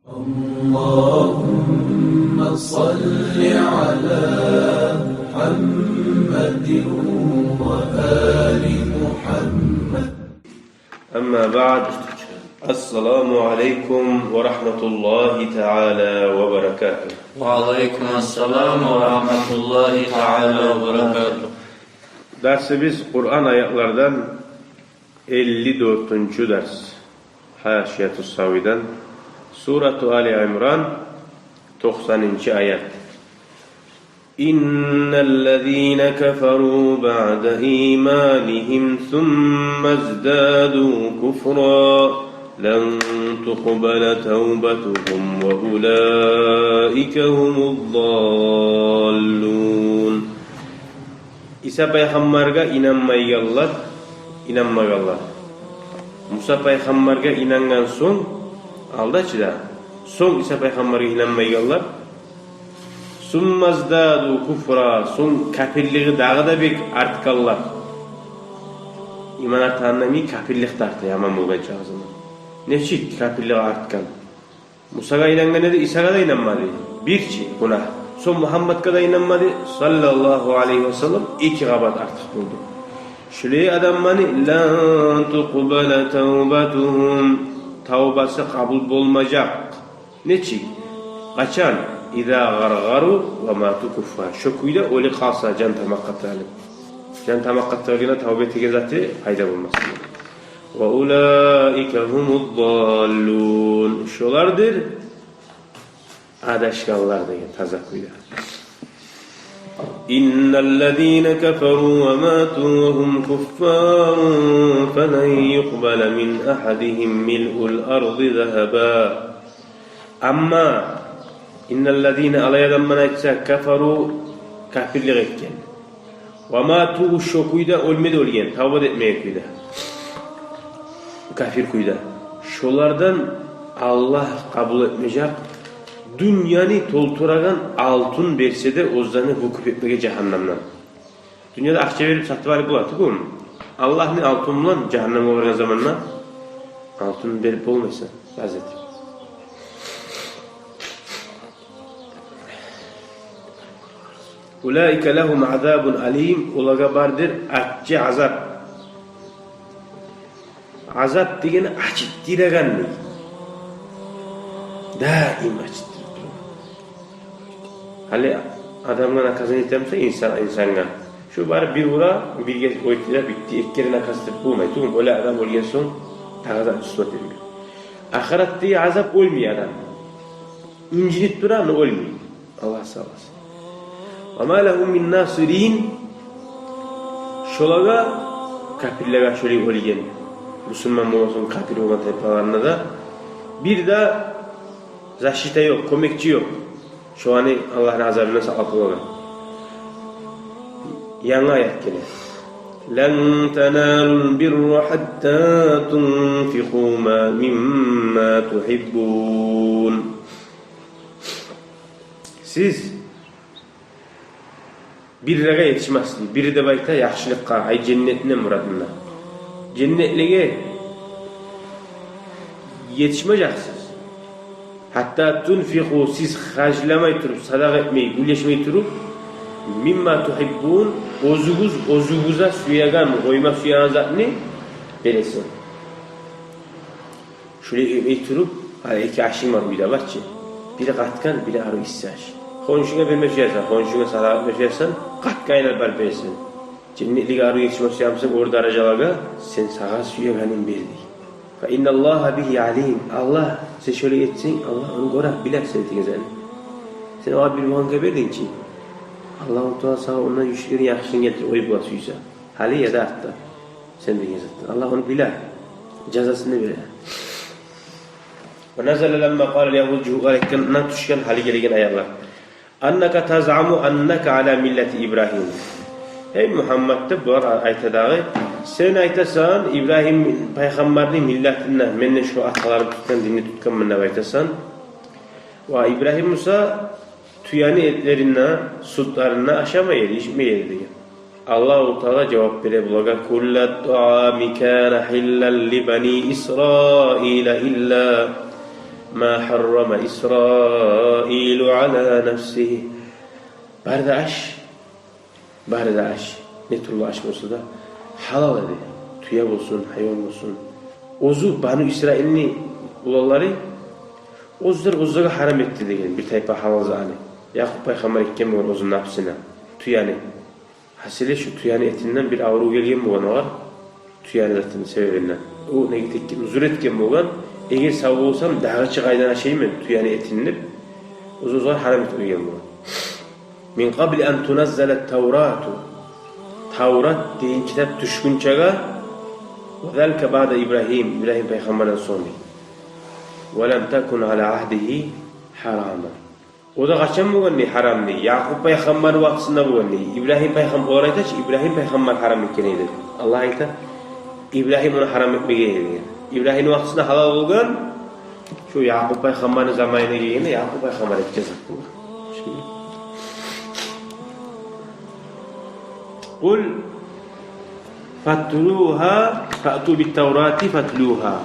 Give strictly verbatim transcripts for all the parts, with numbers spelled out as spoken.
اللهم صل على محمد وآل محمد. أما بعد. السلام عليكم ورحمة الله تعالى وبركاته. وعليكم السلام ورحمة الله تعالى وبركاته. Дарсыбыз Къуран аятлардан элли дёртюнчю дарс. Гьашияту Савийден, Сурату Али Имран, токъсанынчы аят. إن الذين كفروا بعد إيمانهم ثم ازدادوا كفرا لن تقبل توبتهم وأولئك هم الضالون. Иса пайхаммаргъа инанмайгъанлар, инанмагъанлар. Муса пайхаммаргъа инангъан сонг, алда чы да, сонг Иса пайхаммаргъа инанмайгъанлар. ثم ازدادوا كفرا, сонг капирлиги дагъы да бек артгъанлар. Иман артагъанда ми капирлик де арта, яман болгъан чагъы заман. Нечик капирлиги артгъан? Мусагъа инангъан эди, Исагъа да инанмады. Бир чи гюнагь. Сонг Мугьаммадгъа да инанмады, саллаллагьу алайгьи ва саллам, эки къабат артыкъ болду. Шулай адамланы لن تقبل توبتهم, тавбасы къабул болмажакъ. Нечик? Къачан? إذا غرغروا وماتوا كفارا. Шо кюйде оьлюп къалса, жан тамакъгъа тыгъылып. Жан тамакъгъа тыгъылгъанда тавба этеген заты пайда болмас. وأولئك هم الضالون. Шолардыр адашгъанлар деген таза кюйде. إن الذين كفروا وماتوا وهم كفار فلن يقبل من أحدهم ملء الأرض ذهبا. Амма إن الذين, алай адамлар, айтса, كفروا, капирлик этген. وماتوا, шо кюйде оьлме де оьлген, тавба да этмеген кюйде. Капир кюйде. Шолардан Аллагь къабул этмежек дюньяны толтурагъан алтын берсе де, оьзлени вукуф этмеге жагьаннемден. Дюньяда акъча берип сатып алып бола тюгюлмю? Аллагьны алтын булан жагьаннемге баргъан заманда алтын берип болмайсан, аз этип. أولئك لهم عذاب أليم, олагъа бардыр аччы азап. Азап дегени ачытдырагъан дей. Даим ачытдырып турагъан. Гьали адамгъа наказание этемсе инсан, инсангъа, шо барып бир ура, бирге оьлтюре, битди, эки керен наказать этип болмай. Тюгюл, оьле адам, оьлген сонг дагъы да ачытдырып турагъан. Ахыратдагъы азап оьлмей адам. Инжинип тура, но оьлмей. Аллагь сакъласын. وما لهم من ناصرين. Шолагъа, капирлеге, шолай оьлген, мусулман болгъан сонг капир болгъан тайпаларына да бир де защита ёкъ, кёмекчи ёкъ. Шоланы Аллагьны азабындан сакълап болагъан. Янгы аят геле. لن تنالوا البر حتى تنفقوا ما، مما تحبون. Сиз биррагъа етишмес дей. Бир деп айта яхшылыкъгъа, ай, женнетни мурадында. Женнетлеге етишмежексиз. حتى تنفقوا, сиз харжламай туруп, садагъа этмей, уьлешмей туруп, مما تحبون, оьзюгюз оьзюгюзге сюеген, къойма сюеген затны бересен. Шулай этмей туруп, гьали эки ашынг бар уьйде, бар чы. Бири къатгъан, бири арив исси аш. Хоншунга берме сюесен, хоншунга садагъа этме сюесен, къатгъан айлар бар бересен. Женнетлеге арив етишме сюемсен, оьр даражалагъа, сен сагъа сюегенин бер дей. فإن الله به عليم. Аллагь, сен шолай этсенг, Аллагь ону гёре, биле сен этеген затны. Сен огъар бир болгъангъа бердинг чи, Аллагьу Таала сагъа ондан юч керен яхшысын гелтирип къоюп бола сюйсе. Гьали яда артда. Сен деген затдан. Аллагь ону биле. Жазасын да бере. ونزل لما قال اليهود, жугьутлар айтгъанда тюшген гьали гелген аятлар. أنك تزعم أنك على ملة إبراهيم. Гьей Мугьаммад, деп булар айта дагъы, сен айтасан, Ибрагьим пайхаммарны миллатында, мен де шо аталарым тутгъан динни тутгъанман деп айтасан. Ва Ибрагьим буса тюени этлерин де, сутларын да ашамай эди, ичмей эди деген. Аллагьу Таала жавап бере булагъа: كل الطعام كان حلا لبني إسرائيل إلا ما حرم إسرائيل على نفسه. Бары да аш, бары да аш, не тюрлю аш болса да, гьалал эди. Тюе болсун, гьайван болсун. Оьзю Бану Исраилни уланлары оьзлер оьзлеге гьарам этди деген бир тайпа гьалал затны. Якъуб пайхаммар этген болгъан оьзюню напсына тюени. Гьасили, шу тюени этинден бир аврув гелген болгъан огъар, тюени затын себебинден. О неге текке узур этген болгъан, эгер сав болсам, дагъы чы къайдан ашайман тюени этин деп, оьз-оьзюне гьарам этип къойгъан болгъан. من قبل أن تنزل التوراة. Таврат деген китап тюшгюнчеге, وذلك بعد إبراهيم, Ибрагьим пайхаммардан сонг. ولم تكن على عهده حراما. О да къачан болгъан дей гьарам дей? Якъуб пайхаммарны вакътисинде болгъан дей. Ибрагьим пайхам-, олар айта чы, Ибрагьим пайхаммар гьарам этген эди. Аллагь айта, Ибрагьим ону гьарам этмеген эди деген. Ибрагьимни вакътисинде гьалал болгъан, шо Якъуб пайхаммарны заманына гелгенде Якъуб пайхаммар этген зат болгъан. قل فاتلوها، فأتوا بالتوراة فاتلوها.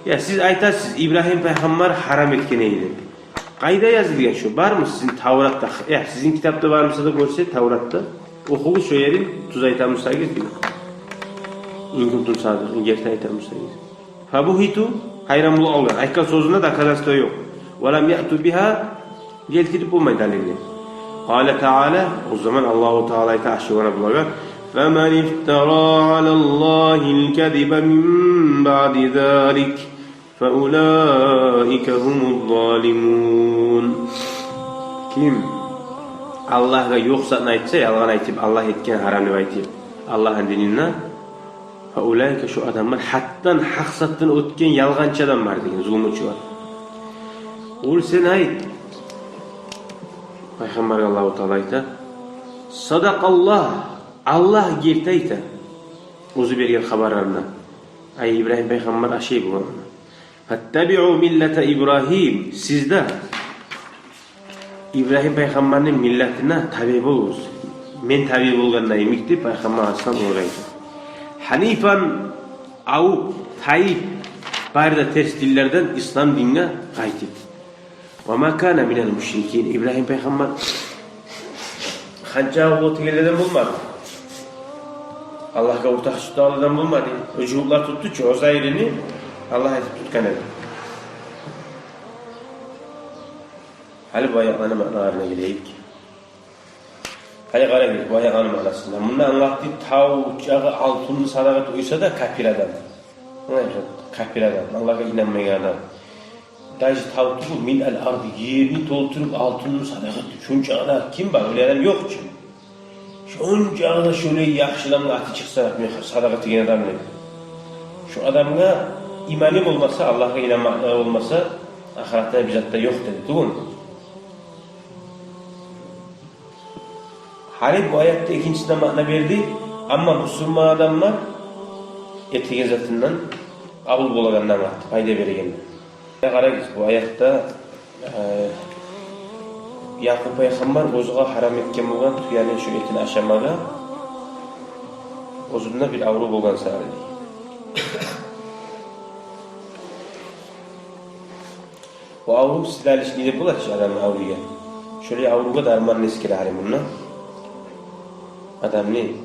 Я, сиз айтасыз, Ибрагьим пайхаммар гьарам этген эди деп. Къайда язылгъан шо? Бармы сизин Тавратда? Э, сизин китапда бармы буса да, гёрсе, Тавратда. Охугъуз шо ерин, тюз айтамы бусагъыз, дей. إن كنتم صادقين, герти айтамы бусагъыз. فبهتوا, гьайран болуп къалгъан. Айтгъан сёзюне доказательство ёкъ. ولم يأتوا بها, гелтирип болмай далилни. قال تعالى, о заман Аллагьу Таала айта ачувлана булагъа: فمن افترى على الله الكذب من بعد ذلك فأولئك هم الظالمون. Ким Аллагьгъа ёкъ затны айтса, ялгъан айтып, Аллагь этген гьарам деп айтып, Аллагьны дининден, فأولئك, шо адамлар, гьатдан, гьакъ затдан оьтген ялгъанчы адамлар деген, зулмучулар. قل, сен айт, пайхаммаргъа Аллагьу Таала айта: صدق الله, Аллагь герти айта оьзю берген хабарларында. Ай, Ибрагьим пайхаммар ашай болгъан. فاتبعوا ملة إبراهيم, сиз де Ибрагьим пайхаммарны миллатына табиъ болугъуз. Мен табиъ болгъанда йимик деп, пайхаммар алайгьиссалам оларгъа айта. حنيفا, авуп, тайып, бары да терс динлерден ислам динге къайтып. وما كان من المشركين. Ибрагьим пайхаммар ханча уллу тюгюллерден болмады. Аллагьгъа ортакъчы тутагъанлардан болмады. О жугьутлар тутду чу Узайрны, Аллагь этип тутгъан эди. Гьали бу аятланы маъналарына гелейик. Гьали къарагъыз бу аятланы маънасына. Мунда англатды, тав чакъы алтынны садагъа этип къойса да капир адам. Муна, капир адам, Аллагьгъа инанмайгъан адам. Даже тав тюгюл, ملء الأرض, ерни толтуруп алтынны садагъа этип, шончакъы да ким бар? Олай адам ёкъ чу. Шончакъы да шолай яхшы адамны аты чыкъса, мен садагъа этеген адам деп. Шо адамгъа иманы болмаса, Аллагьгъа инанмакълыгъы болмаса, ахыратда бир зат да ёкъ деди тюгюлмю? Гьали бу аятда экинчисине маъна берди, амма бусурман адамлар этеген затындан къабул болагъандан къатты, пайда берегенде. Къарагъыз, бу аятда, э, Якъуб пайхаммар оьзюне гьарам этген болгъан тюени шо этин ашамагъа, оьзюнде бир аврув болгъан саялы. О аврув седалищный деп бола чы адамны авруйгъан. Шолай аврувгъа дарманны эсгере гьали мунда. Адамны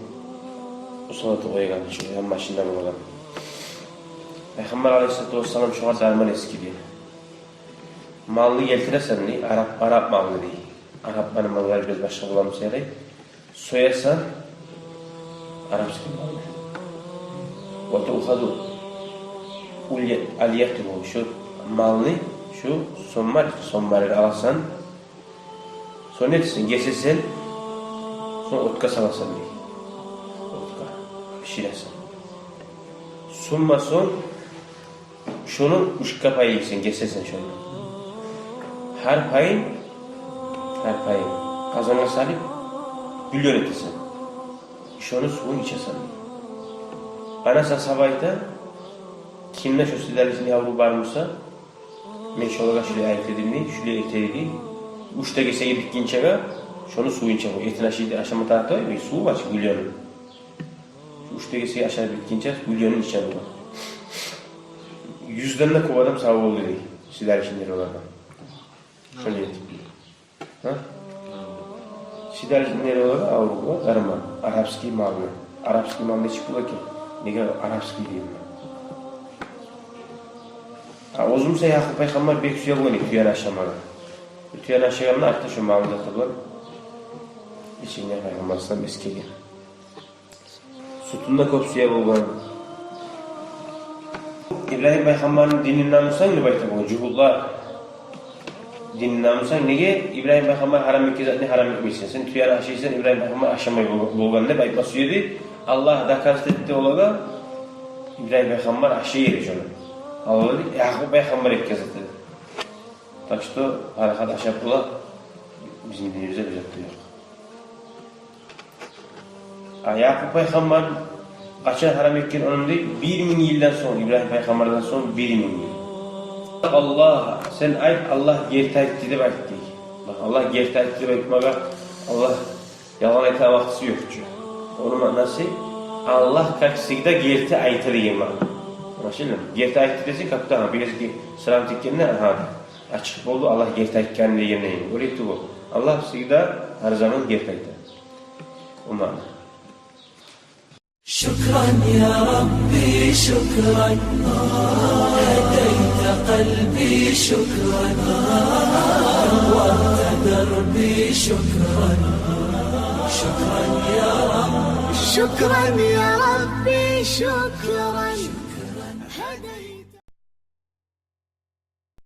усал этип къойгъан, шо янбашында болгъан. Пайхаммар алайгьиссалату вассалам шогъар дарман эсгере. Малны гелтиресен дей, араб, араб малны дей. Арабланы маллары бираз башгъа боламы сыйлы. Соясан арабский малны. وتؤخذ اليتم, шо малны, шо соммар, соммарны аласан. Сонг не этесен? Гесесен, сонг отгъа саласан дей. Отгъа биширесен. ثم, сонг шону уьчге пай этесен, гесесен шону. Гьар пайын, гьар пайын къазангъа салып, бульон этесен. Шону сувун ичесен. Анас асгьаба айта, кимде шо седалищный аврув бар буса, мен шолагъа шулай айта эдим дей, шулай эте эди. Уьч де гесеги битгинчеге шону сувун иче болгъан. Этин ашай, ашама тарыкъ тюгюл, суву бар чы, бульонун. Уьч де гесеги ашап битгинче бульонун иче болгъан. Юзден де кёп адам сав болду дей. Сидалищный нервалардан. Шо не этип биле? Гьа? Сидалищный нервалардан авругъа дарман. Арабский малны. Арабский мал нечик бола экен? Неге арабский деймен? А оьзю буса Якъуб пайхаммар бек сюе болгъан эди тюени ашамагъа. Тюени ашагъанда артда шо малны заты булан ичинде пайхаммар алайгьиссалам эс гелген. Сютюн де кёп сюе болгъан. Ибрагьим пайхаммарны динин намусанг деп айта болгъан жугьутлар. Динин намусанг, неге Ибрагьим пайхаммар гьарам этген затны гьарам этмейсен? Сен тюени ашайсан, Ибрагьим пайхаммар ашамай бол-, болгъан деп айтма сюе эди. Аллагь доказать этди олагъа, Ибрагьим пайхаммар ашай эди шону. Аллагь эди, Якъуб пайхаммар этген зат эди. Так что гьар ким ашап бола, бизин динибизде бир зат да ёкъ. А Якъуб пайхаммар къачан гьарам этген ону дей, бир минг йылдан сонг, Ибрагьим пайхаммардан сонг бир минг йыл. Аллагь, сен айт, Аллагь герти айтды деп айт дей. Бакъ, Аллагь герти айтды деп айтмагъа, Аллагь ялгъан айтагъан вакътиси ёкъ чу. Ону маънасы, Аллагь, как всегда, герти айта деген маъна. Англашылдымы? Герти айтды десе, капта, агьа, бираз сырам тикгенде, агьа, ачыкъ болду, Аллагь герти айтгъан деген не? Олай тюгюл. Аллагь всегда, гьар заман герти айта. О маъна. شكرا يا ربي، شكرا. هديت قلبي، شكرا. نورت دربي، شكرا. شكرا يا رب، شكرا يا ربي، شكرا.